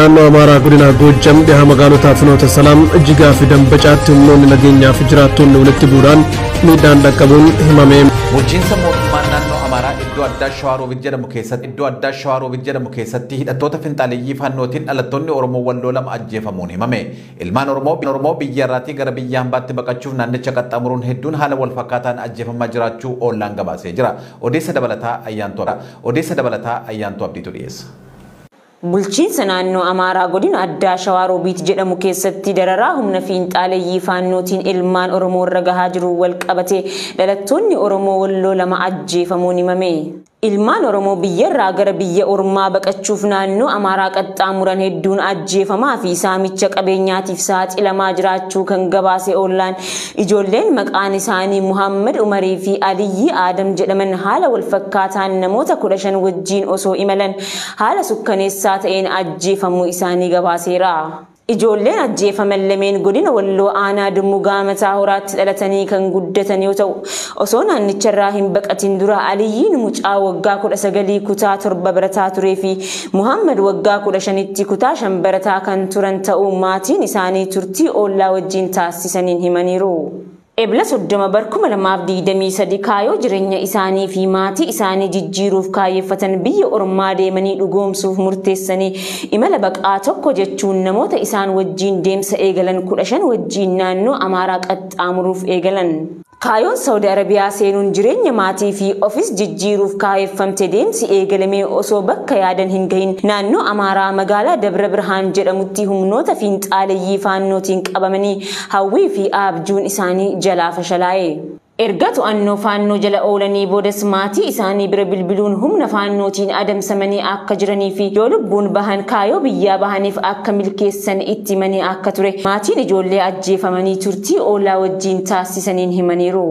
Naannoo Amaaraa godina Goojjam dhihaa magaalota Finoota Salaam, Jigaa fi Dambacaatti humnoonni nageenyaa fi jiraattonni walitti bu'uudhaan miidhaan dhaqqabuun himame. Bulchiinsa mootummaa naannoo Amaaraa iddoo addaa Shawaroobit jedhamu keessatti iddoo addaa Shawaroobit jedhamu keessatti hidhattoota finxaaleeyyii Faannootiin dhalattoonni Oromoo Walloo 2 ajjeefamuun himame. Ilmaan Oromoo biyya irraatii gara biyya hambaatti baqachuuf naannicha qaxxaamuruun hedduun haala wal fakkaataan ajjeefamaa jiraachuu OLLAAn gabaasee jira. Odeessa dabalataa Ayyaantuu Abdiitu dhiyeessa. Bulchiinsa naannoo Amaaraa godina addaa Shawaaroobiit jedhamu keessatti dararaa humna fiinxaaleeyyii Faannootiin ilmaan Oromoo irra gahaa jiru wal qabatee dhalattoonni Oromoo Walloo 2 ajjeefamuun himame. Ilmaan Oromoo biyyarraa gara biyya ormaa baqachuuf naannoo Amaaraa qaxxaamuran hedduun ajjeefamaa fi saamicha qabeenyaatiif saaxilamaa jiraachuu kan gabaase OLLAan, ijoolleen maqaan isaanii Muhammad Umarii fi Aliyyi Aadam jedhaman haala wal fakkaataan namoota 15 wajjiin osoo imalan haala sukkaneessaa ta'een ajjeefamuu isaanii gabaaseera. Ijoolleen ajjeefaman lameen godina Walloo aanaa Dummugaa Mataa Horaatti dhalatanii kan guddatan yoo ta'u, osoo naannicharraa hin baqatin dura Aliyyiin mucaa waggaa 19 kutaa 7 barataa turee fi Muhammad waggaa 15tti kutaa 5 barataa kan turan ta'uu maatiin isaanii turtii OLLAA wajjin taasisaniin himaniiru. Ebla 30 bar 2023 kaayoo jireenya isaanii fi maatii isaanii jijjiiruuf kaayyeffatan biyya ormaa deemanii dhugoomsuuf murteessanii imala baqaa tokko jechuun namoota isaan wajjiin deemsa eegalan 15 wajjiin naannoo Amaaraa qaxxaamuruuf eegalan. Kaayoon Saawudi Arabiyaa seenuun jireenya maatii fi ofis jijjiiruuf kaayyeffamte deemsi eegalamee osoo bakka yaadan hin gahin naannoo Amaaraa magaalaa Dabra Birhaan jedhamutti humnoota fiinxaaleeyyii Faannootiin qabamanii hawwii fi abjuun isaanii jalaa fashalaa'e. Erga to'annoo Faannoo jala oolanii boodas maatii isaanii bira bilbiluun humna Faannootiin adamsamanii akka jiranii fi yoo lubbuun bahan kaayoo biyyaa bahaniif akka milkeessan itti himanii akka ture maatiin ijoollee ajjeefamanii turtii OLLAA wajjiin taasisaniin himaniiru.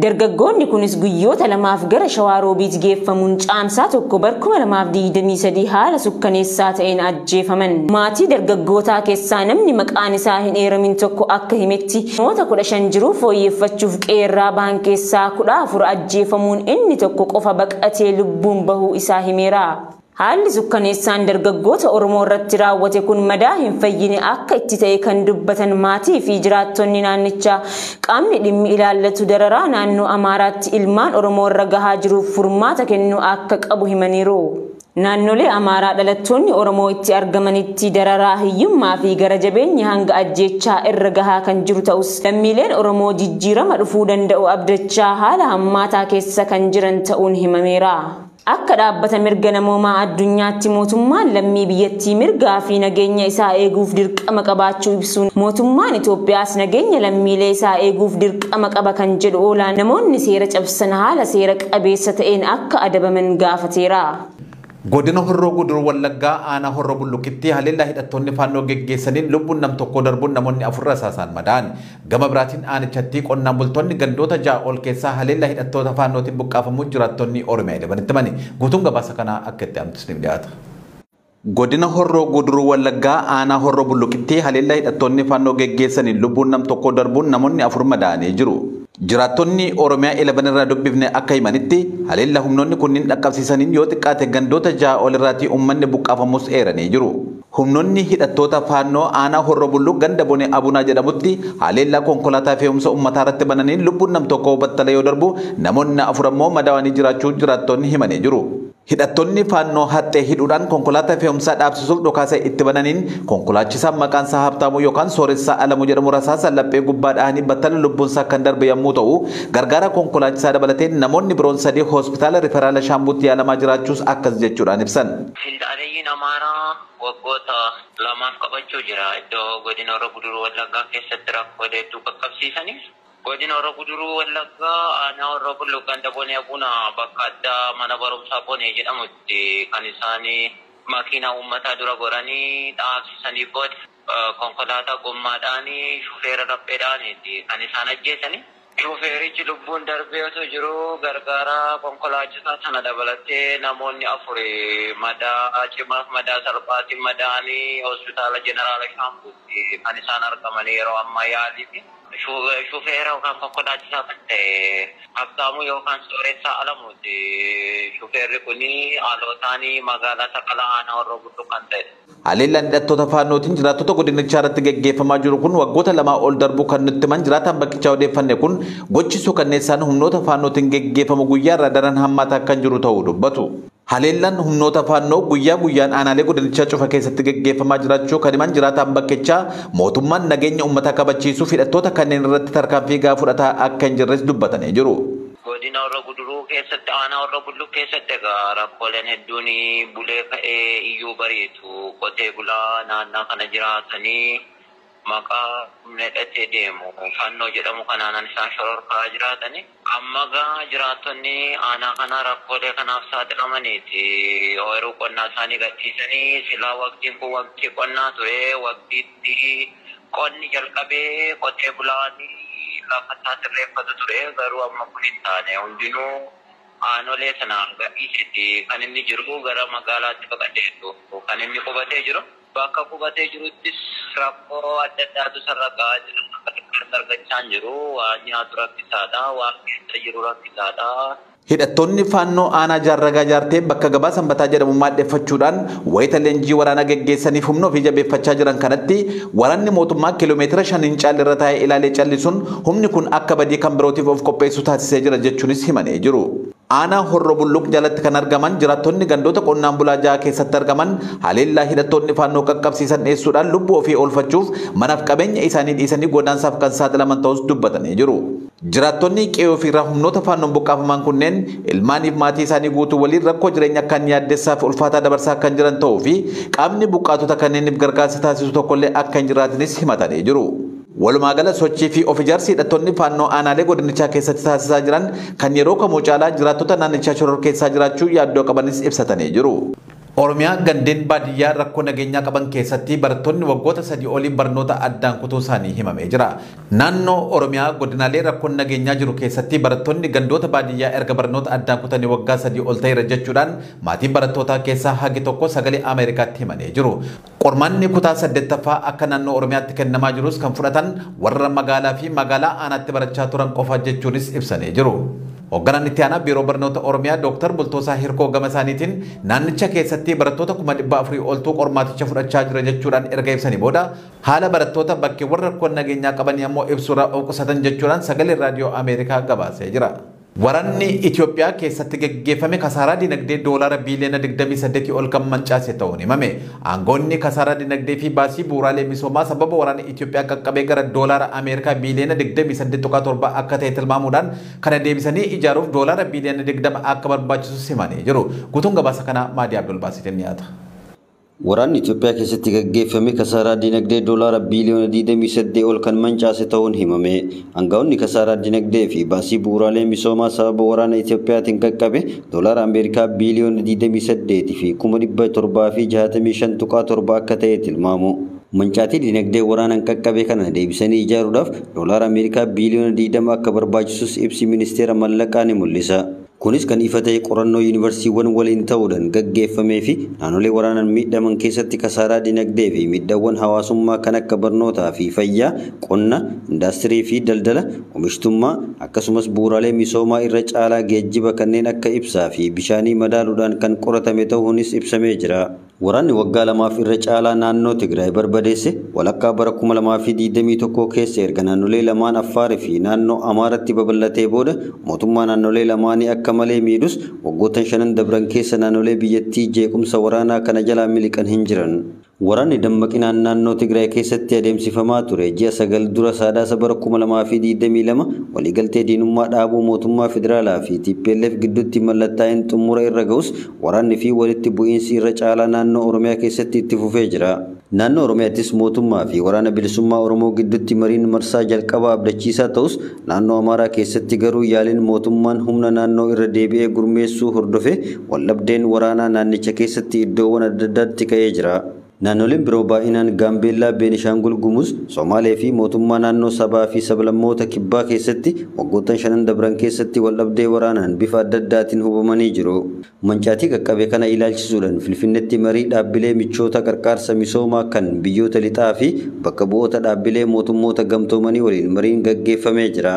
Dargaggoonni kunis guyyoota lamaaf gara Shawaaroobiit geeffamuun caamsaa 1 bar 2023 haala sukkaneessaa ta'een ajjeefaman. Maatii dargaggootaa keessaa namni maqaan isaa hin eeramin tokko akka himetti namoota 15 jiruu fooyyeffachuuf qeerraa bahan keessaa 14 ajjeefamuun inni tokko qofa baqatee lubbuun bahuu isaa himeera. Haalli sukkaneessaan dargaggoota Oromoo irratti raawwate kun madaa hin fayyine akka itti ta'e kan dubbatan maatii fi jiraattonni naannichaa qaamni dhimmi ilaallatu dararaa naannoo Amaaraatti ilmaan Oromoo irra gahaa jiruuf furmaata kennuu akka qabu himaniiru. Naannolee Amaaraa dhalattoonni Oromoo itti argamanitti dararaa hiyyummaa fi gara jabeenya hanga ajjeechaa irra gahaa kan jiru ta'us lammiileen Oromoo jijjiirama dhufuu danda'u abdachaa haala hammaataa keessa kan jiran ta'uun himameera. Akka dhaabbata mirga namoomaa addunyaatti mootummaan lammii biyyattii mirgaa fi nageenya isaa eeguuf dirqama qabaachuu ibsuun mootummaan Itoophiyaas nageenya lammiilee isaa eeguuf dirqama qaba kan jedhu OLLAan namoonni seera cabsan haala seera qabeessa ta'een akka adabaman gaafateera. Godina Horroo Guduruu Wallaggaa aanaa Horroo Bulluqitti haleellaa hidhattoonni Faannoo geggeessaniin lubbuun nam tokko darbuun namoonni 4 rasaasaan madaa'an. Gama biraatiin aanichatti qonnaan bultoonni gandoota 6 ol keessaa haleellaa hidhattoota Faannootiin buqqaafamuu jiraattonni Oromiyaa 11tti himani. Guutuun gabaasa kanaa akka itti aantu isiniif dhiyaata. Godina Horroo Guduruu Wallaggaa aanaa Horroo Bulluqitti haleellaa hidhattoonni Faannoo geggeessaniin lubbuun nam tokko darbuun namoonni 4 madaa'anii jiru. Jiraattonni Oromiyaa 11 irraa dubbifne akka himanitti haleellaa humnoonni kunniin dhaqqabsiisaniin yoo xiqqaate gandoota 6 ol irraatii uummanni buqqaafamus eeranii jiru. Humnoonni hidhattoota Faannoo aanaa Horroo Bulluq ganda Bonee Abunaa jedhamutti haleellaa konkolaataa fe'umsa uummataa irratti bananiin lubbuun nam tokko battala yoo darbu namoonni 4 ammoo madaa'anii jiraachuu jiraattonni himanii jiru. Hidhattoonni Faannoo haxxee hidhuudhaan konkolaataa fe'umsaa dhaabsisuuf dhokaasa itti bananiin konkolaachisaan maqaan isaa Habtaamuu yookaan Sooressaa Alamuu jedhamu rasaasa laphee gubbaa dhahanii battala lubbuunsaa kan darbe yommuu ta'u gargaara konkolaachisaa dabalatee namoonni biroon 3 hospitaala Riferaala Shaambuutti yaalamaa jiraachuus akkas jechuudhaan ibsan. Finxaaleeyyiin Amaaraa waggoota lamaaf qabachuu jira. Iddoo godina Horroo Guduruu Wallaggaa keessatti rakkoo hedduu qaqqabsiisaniif. Godina Horroo Guduruu Wallaggaa aanaa Horroo Bulluq ganda Bonee Abunaa bakka addaa mana barumsaa Bonee jedhamutti kan isaan makiinaa uummataa dura goranii dhaabsisanii booda konkolaataa gommaadhaan shufeera lapheedhaaniiti kan isaan ajjeesanii. Shufeerichi lubbuun darbee osoo jiru gargaara konkolaachisaa sana dabalatee namoonni 4 madaa cimaaf madaa salphaatiin madaa'anii hospitaala Jeneraala Shaambuutti kan isaan argamanii yeroo ammaa yaaliifi. Shufeera yookaan konkolaachisaa kan ta'e Habtaamuu yookaan Sooressaa Alamuuti. Shufeerri kun haalootaan magaalaa Saqalaa aanaa Horroo Bulluq kan ta'edha. Haleellaan hidhattoota faannootiin jiraattota godinichaa irratti geggeeffamaa jiru kun waggoota 2 ol darbuu kan nutti himan jiraataan bakkichaa odeeffanne kun gochi suukanneessaan humnoota faannootiin geggeeffamu guyyaa irraa daran hammaataa kan jiru ta'uu dubbatu. Haleellaan humnoota faannoo guyyaa guyyaan aanaalee godinichaa cufa keessatti geggeeffamaa jiraachuu kan himan jiraataan bakkichaa mootummaan nageenya uummataa kabachiisuuf hidhattoota kanneen irratti tarkaanfii gahaa fudhataa akka hin jirres dubbatanii jiru. Godina Horroo Guduruu keessatti aanaa Horroo Bulluq keessatti egaa rakkooleen hedduun bulee ka'ee iyyuu bariitu qotee bulaa naannaa kana jiraatanii maqaa humna hidhatee deemu fannoo jedhamu kanaan isaan shororkaa jiraatanii amma gaa jiraattonni aanaa kana rakkoolee kanaaf saaxilamaniiti. Ooyiruu qonnaa isaanii gadhiisanii silaa waqtiin kun waqtii qonnaa ture waqtiitti qonni jalqabee qotee bulaanii lafa isaa sirreeffatu ture garuu amma kun hin taane hundinuu aanolee sana gadhiisetti kan inni jiru gara magaalaatti baqateetu kan inni qubatee jiru. Bakka qubatee jiruttis rakkoo adda addaatu sarara gahaa jira. Akka argachaa hin jiru. Waan nyaatu rakkisaadha. Waan keessa jiru rakkisaadha. Hidhattoonni faannoo aanaa Jaarragaa Jaartee bakka gabaa Sanbataa jedhamu maaddeeffachuudhaan wayita leenjii waraanaa geggeessaniif humna ofii jabeeffachaa jiran kanatti waraanni mootummaa kiiloomeetira 5 hin caalle irra taa'ee ilaalee callisuun humni kun akka badii kan birootiif of qopheessu taasisee jira jechuunis himanii jiru. Aanaa Horroo Bulluq jalatti kan argaman jiraattonni gandoota qonnaan bulaa 6 keessatti argaman haleellaa hidhattoonni faannoo qaqqabsiisan dheessuudhaan lubbuu ofii oolfachuuf manaaf qabeenya isaanii dhiisanii godaansaaf kan saaxilaman ta'us dubbatanii jiru. Jiraattonni qe'ee ofiirraa humnoota faannoon buqqaafaman kunneen ilmaaniif maatii isaanii guutuu waliin rakkoo jireenya kan yaaddessaa fi ulfaataa dabarsaa kan jiran ta'uu fi qaamni buqqaatota kanneeniif gargaarsa taasisu tokkollee akka hin jiraatinis himatanii jiru. Walumaa gala sochii fi of ijaarsi hidhattoonni faannoo aanaalee godinichaa keessatti taasisaa jiran kan yeroo kamuu caalaa jiraattota naannichaa shororkeessaa jiraachuu yaaddoo qabanis ibsatanii jiru. Oromiyaa gandeen baadiyyaa rakkoo nageenyaa qaban keessatti barattoonni waggoota 3 oliin barnoota addaan kutuu isaanii himamee jira. Naannoo Oromiyaa godinaalee rakkoon nageenyaa jiru keessatti barattoonni gandoota baadiyyaa erga barnoota addaan kutanii waggaa 3 ol ta'eera jechuudhaan maatiin barattootaa keessaa hagi tokko sagalee Ameerikaatti himanii jiru. Qormaanni kutaa 8ffaa akka naannoo Oromiyaatti kennamaa jirus kan fudhatan warra magaalaa fi magaalaa aanaatti barachaa turan qofa jechuunis ibsanii jiru. Hoogganaan itti aanaa Biiroo Barnoota Oromiyaa Dr. Bultoosaa Hirkoo gama isaaniitiin naannicha keessatti barattoota 400,000 oltu qormaaticha fudhachaa jira jechuudhaan erga ibsanii booda haala barattoota bakkeewwan rakkoon nageenyaa qabanii ammoo ibsuurraa of qusatan jechuudhaan sagalee raadiyoo Ameerikaa gabaasee jira. Waraanni Itoophiyaa keessatti geggeeffame kasaaraa dinagdee doolaara biiliyoona 28 ol kan mancaase ta'uun himame. Aangoonni kasaaraa dinagdee fi baasii bu'uuraalee misoomaa sababa waraana Itoophiyaa qaqqabee gara doolaara Ameerikaa biiliyoona 28.7 akka ta'e tilmaamuudhaan kana deebisanii ijaaruuf doolaara biiliyoona 20 akka barbaachisu himanii jiru. Guutuun gabaasa kanaa Maadii Abdulbaasitiin dhiyaata. Waraanni Itoophiyaa keessatti gaggeeffame kasaaraa dinagdee doolaara biiliyoona 28 ol kan mancaase ta'uun himame. Aangawoonni kasaaraa dinagdee fi baasii bu'uuraalee misoomaa sababa waraana Itoophiyaatiin qaqqabe doolaara Ameerikaa biiliyoona 28 fi 765.7 akka ta'e tilmaamu. Mancaatii dinagdee waraanaan qaqqabe kana deebisanii ijaaruudhaaf doolaara Ameerikaa biiliyoona 20 akka barbaachisus ibsi ministeera mallaqaa ni mul'isa. Kunis kan ifa ta'e qorannoo yuunivarsiiwwan waliin ta'uudhaan gaggeeffamee fi naannolee waraanaan miidhaman keessatti kasaaraa dinagdee fi miidhaawwan hawaasummaa kan akka barnootaa fi fayyaa, qonna, indaastirii fi daldala, oomishtummaa akkasumas bu'uuraalee misoomaa irra caalaa geejjiba kanneen akka ibsaa fi bishaanii madaaluudhaan kan qoratame ta'uunis ibsamee jira. Waraanni waggaa 2 irra caalaa naannoo Tigraay barbadeesse walakkaa bara 2021 keessa erga naannolee lamaan Affaarii fi naannoo Amaaraatti babal'atee booda mootummaa naannolee lamaanii akka malee miidhus waggoota 5 dabran keessa naannolee biyyattii jeequmsa waraanaa kana jalaa miliqan hin jiran. Waraanni dammaqinaan naannoo Tigraay keessatti adeemsifamaa ture ji'a 9 dura Sadaasa bara 2022 waliigaltee diinummaa dhaabuu mootummaa federaalaa fi TPLF gidduutti mallattaa'een xumura irra ga'us waraanni fi walitti bu'iinsi irra caalaa naannoo Oromiyaa keessatti itti fufee jira. Naannoo Oromiyaattis mootummaa fi waraana bilisummaa Oromoo gidduutti mariin marsaa jalqabaa abdachiisaa ta'us naannoo Amaaraa keessatti garuu yaaliin mootummaan humna naannoo irra deebi'ee gurmeessuu hordofee waldhabdeen waraanaa naannicha keessatti iddoowwan adda addaatti ka'ee jira. Naannoleen biroo baay'inaan Gaambeellaa, Beenishaangul Gumuz, Somaalee fi mootummaa naannoo sabaa fi sablammoota kibbaa keessatti waggoottan shanan dabran keessatti waldhabdee waraanaan bifa adda addaatiin hubamanii jiru. Mancaatii qaqqabe kana ilaalchisuudhaan Finfinneetti marii dhaabbilee michoota qarqaarsa misoomaa kan biyyoota lixaa fi bakka bu'oota dhaabbilee mootummoota gamtoomanii waliin mariin gaggeeffamee jira.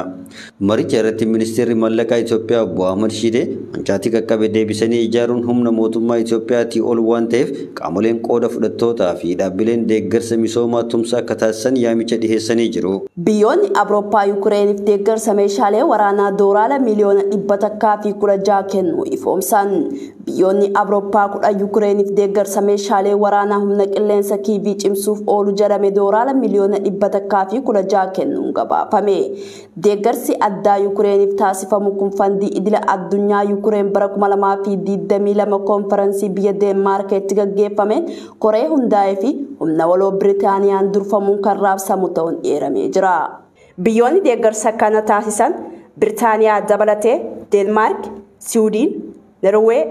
Maricha irratti ministeerri mallaqaa Itoophiyaa obbo Ahmad Shidee mancaatii qaqqabe deebisanii ijaaruun humna mootummaa Itoophiyaatii ol waan ta'eef qaamoleen qooda fudhattootaa fi dhaabbileen deeggarsa misoomaa tumsa akka taasisan yaamicha dhiheessanii jiru. Biyyoonni Awurooppaa Yukireeniif deeggarsa meeshaalee waraanaa doolaara miliyoona 116 kennuu ifoomsan. Biyyoonni Awurooppaa 10 Yukireeniif deeggarsa meeshaalee waraanaa humna qilleensa Kiivii cimsuuf oolu jedhame doolaara miliyoona 116 kennuun gabaafame. Deeggarsi addaa Yukireeniif taasifamu kun fandii idila addunyaa Yukireen bara 2022 konferansii biyya Deenmaarkitti gaggeeffameen koree hundaa'ee fi humna waloo Biriitaaniyaan durfamuun kan raabsamu ta'uun eeramee jira. Biyyoonni deeggarsa kana taasisan Biriitaaniyaa dabalatee Deenmaark, Siwiidin, Norwee,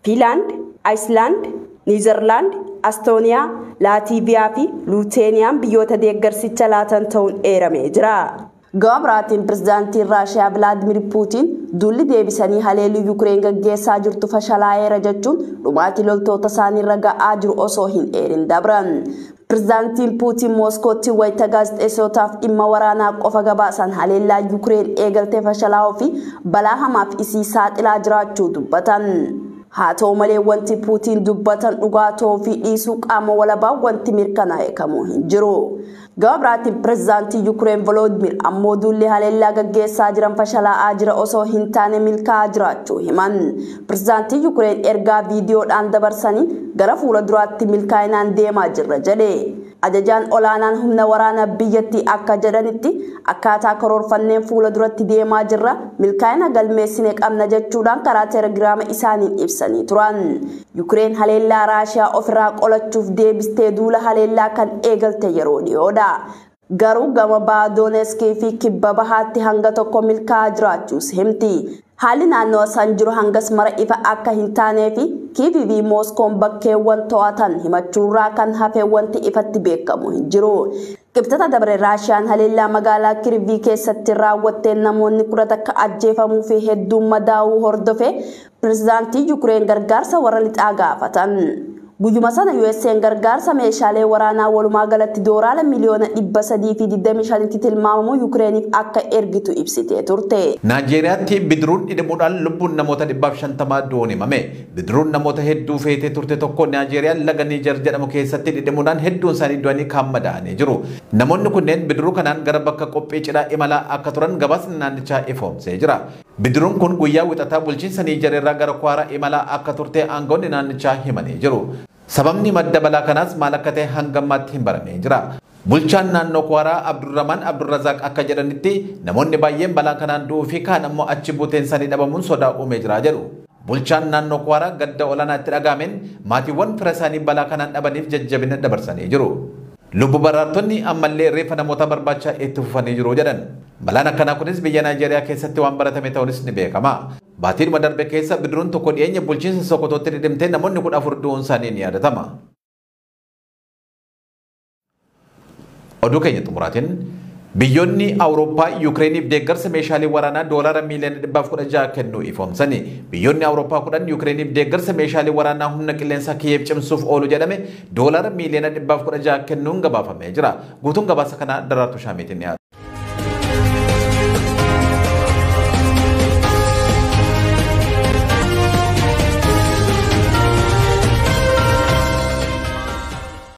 Fiinlaand, Ayislaand, Niizerlaand, Astooniyaa, Laatiiviyaa fi Luuteeniyaan biyyoota deeggarsicha laatan ta'uun eeramee jira. Gama biraatiin pirezidaantiin Raashiyaa Vilaadimir Puutiin duulli deebisanii haleeluu Yukireen gaggeessaa jirtu fashalaa'eera jechuun dhumaatii loltoota isaaniirra ga'aa jiru osoo hin eerin dabran. Pirezidaantiin Puutiin Mooskootti wayita gaazexeessotaaf dhimma waraanaa qofa gabaasan haleellaa Yukireen eegaltee fashalaa'uu fi balaa hamaaf isii saaxilaa jiraachuu dubbatan. Haa ta'u malee wanti Puutiin dubbatan dhugaa ta'uu fi dhiisuu qaama walabaa wanti mirkanaa'e kamuu hin jiru. Gama biraatiin pirezidaantii Yukireen Volodimir ammoo duulli haleellaa gaggeessaa jiran fashalaa'aa jira osoo hin taane milkaa'aa jiraachuu himan. Pirezidaantii Yukireen ergaa viidiyoodhaan dabarsaniin gara fuula duraatti milkaa'inaan deemaa jirra jedhe. Ajajaan olaanaan humna waraanaa biyyattii akka jedhanitti akkaataa karoorfanneen fuula duratti deemaa jirra milkaa'ina galmeessine qabna jechuudhaan karaa telegiraama isaaniin ibsanii turan. Yukireen haleellaa Raashiyaa ofirraa qolachuuf deebistee duula haleellaa kan eegalte yeroo dhiyoodha. Garuu gama baha Dooneeskii fi kibba bahaatti hanga tokko milkaa'aa jiraachuus himti. Haalli naannoo isaan jiru hangas mara ifa akka hin taanee fi Kiivii fi Mooskoon bakkeewwan to'atan himachuurraa kan hafe wanti ifatti beekamu hin jiru. Qibxata dabre Raashiyaan haleellaa magaalaa Kirvii keessatti raawwatteen namoonni 11 ajjeefamuu fi hedduun madaa'uu hordofe pirezidaantii Yukireen gargaarsa warra lixaa gaafatan. Guyyuma sana USA'n gargaarsa meeshaalee waraanaa walumaa galatti doolaara miliyoona 325 tilmaamamu Yukireeniif akka ergitu ibsitee turte. Naayijeeriyaatti bidiruun dhidhimuudhaan lubbuun namoota 150 du'uun himame. Bidiruun namoota hedduu feetee turte tokko Naayijeeriyaan laga Niijer jedhamu keessatti dhidhimuudhaan hedduun isaanii du'anii kaan madaa'anii jiru. Namoonni kunneen bidiruu kanaan gara bakka qophii cidhaa imalaa akka turan gabaasni naannichaa ifoomsee jira. Bidiruun kun guyyaa wixataa bulchiinsa Niijer irraa gara Kwaaraa imalaa akka turte aangawoonni naannichaa himanii jiru. Sababni madda balaa kanaas maal akka ta'e hanga ammaatti hin baramee jira. Bulchaan naannoo Kwaaraa Abdurrahman Abdurrazaaq akka jedhanitti namoonni baay'een balaa kanaan du'uu fi kaan ammoo achi buuteen isaanii dhabamuun sodaa uumee jira jedhu. Bulchaan naannoo Kwaaraa gadda olaanaa itti dhaga'ameen maatiiwwan fira isaanii balaa kanaan dhabaniif jajjabina dabarsanii jiru. Lubbu baraartonni ammallee reeffa namoota barbaachaa itti fufanii jiru jedhan. Balaan akkanaa kunis biyya Naayijeeriyaa keessatti waan baratame ta'uunis ni beekama. Baatiidhuma darbe keessa bidiruun tokko dhiyeenya bulchiinsa Sokotootti dhidhimtee namoonni 14 du'uun isaanii ni yaadatama. Oduu keenya xumuraatiin biyyoonni Awurooppaa Yukireeniif deeggarsa meeshaalee waraanaa doolaara miiliyoona 116 kennuu ifoomsani. Biyyoonni Awurooppaa 10 Yukireeniif deeggarsa meeshaalee waraanaa humna qilleensaa Kiyeef cimsuuf oolu jedhame doolaara miiliyoona 116 kennuun gabaafamee jira. Guutuun gabaasa kanaa Daraartuu Shaamiitiin dhiyaata.